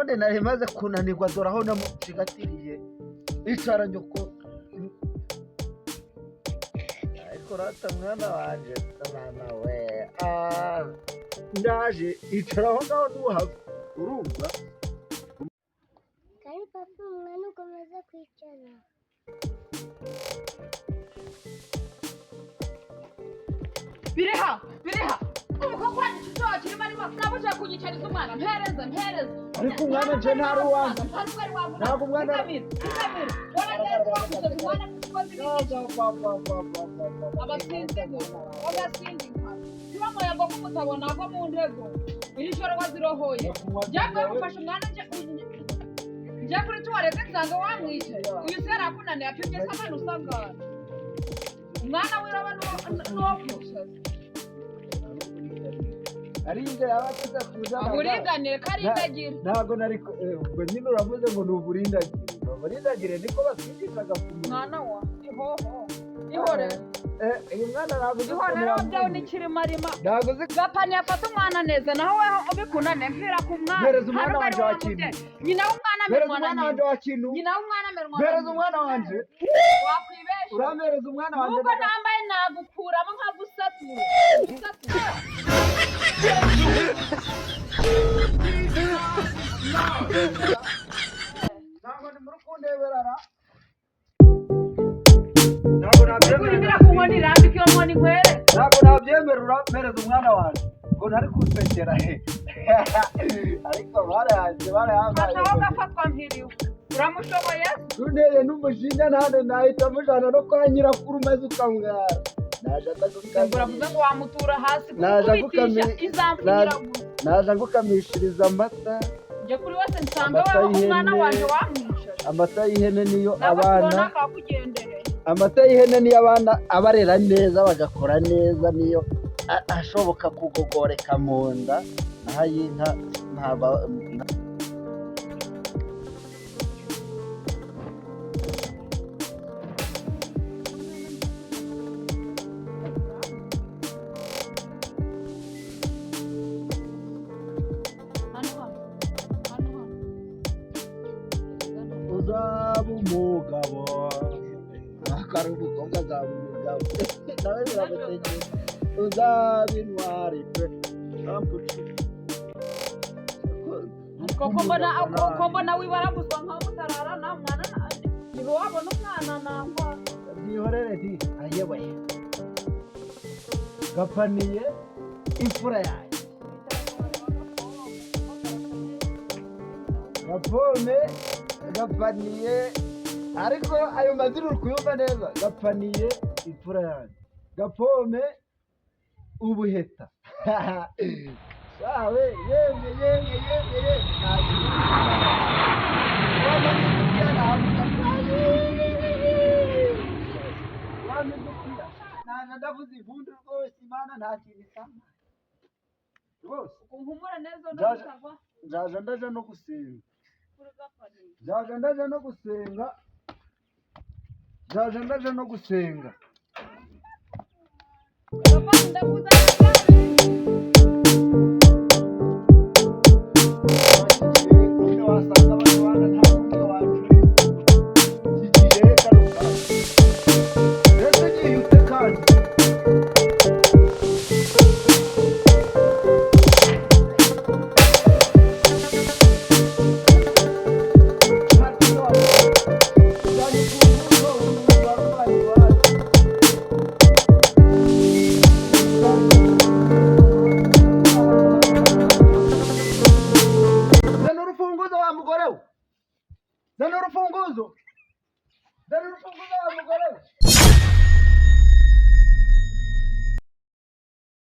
Ubundi nari maze kunanirwa, dore aho namucigatiriye. Icara nyoko. Ariko rata mwana wanje, mama we, ah, ndaje. Icara aho ngaho ntuhave, urumva? Kari papa, umwana ukomeza kwicara. Biriha, biriha. Umukobwa wanjye ikizoba kirimo arimo nabujije kunyicariza umwana. Mpereza, mpereza. Ariko umwana nje ntari uwanjye. Ntabwo ari wawe. Ntabwo umwana- Zigamira, zigamira. Warageze wakuze umwana kuko zibigisha. Abasinzi ngo, abasinzi nka. Kiba muyago ko mutabona ko mu ntego. Iri joro wazirohoye. Njya gufasha umwana njya kuri tuwarete nsanga wamwishe. Uyu se yarakunaniye apimye se abana usangara. Umwana wiraba n'uwo kusaza. Ari inzira yaba ateze kuza. Uburinganire karindagira. Ntabwo nari ubwo nyine uravuze ngo ni uburindagire. Ni uburindagire, niko batwigishaga ku muntu. Mwana wa ihoho ihorere. Uyu mwana ntabwo uzi ukuntu Ihorere wabyawe yamvuye. n'ikirimarima. Ntabwo uzi. Gapani yafata umwana neza, naho weho ubikunane mvira ku mwana. Mpereza umwana Ntabwo ari wanje wa wowe kintu. mubyeyi. Nyina w'umwana Mpereza amenywa na umwana nyina. wanje wa kintu. Nyina w'umwana amenywa na Mpereza nyina. umwana wanje. Wakwibesha. Urampereza umwana wanje. Nubwo nambaye nagukuramo nkagusatura. Gusatura. Ntabwo ni muri kundeberara. Ntabwo nabyemera. Kurimira ku nkoni, irambika iyo nkoni nkwere. Ntabwo nabyemera. Urampereza umwana wanjye ngo ntari kunsekera he? Ariko barayanjye barayampaye. Fata wowe gafatwa mpiriwe. Uramushoboye? Runteye n'umujinya ntane, nahita mujana no kwa nyirakuru maze ukamwara. Naje Ngo uravuze ngo wamutura hasi Naje kukubitisha izamvugira gusa. Naje ngukamishiriza amata. Njye kuri wese nsanga Amata wewe umwana y'ihene. wanje wamwicaje. Amata y'ihene niyo Ntabwo abana tubona akakugendereye. Amata y'ihene niyo abana abarera neza bagakora neza, niyo ashoboka kugogoreka mu nda, naho ay'inka ntabwo. Hano hano. Hano hano. Uzaba umugabo, ako ari umukobwa azaba umugabo nawe biramutegeka. Uzaba intwari pe. Koko mbona wibaraguzwa nkaho mutararana umwana niho wabona umwana nangwa. Nihorere nti ayewe gapaniye imfura yanjye gapome gapaniye. Ariko ayo mazina uri kuyumva neza? Gapaniye imfura yanjye gapome ubuheta sawe. Yemwe yemwe yemwe yemwe, nta kintu. Naje ndavuze impundu rwose. Imana nta kintu isama rwose. Uhumura neza. Ndaje- No Nzaje ndaje no gusenga. Kuri gapaniye. Nzaje ndaje no gusenga. Nzaje ndaje no gusenga. Papa, ndakuza. None wasanga bano bana nta n'umwe wacu kigiye kano kanya. Mbese ugiye ute kandi? Nta n'umwe wacu. Ujyanye ku mbuto, ubu iwacu. Zana urufunguzo wa mugore we! Zana urufunguzo! Zana urufunguzo wa mugore we!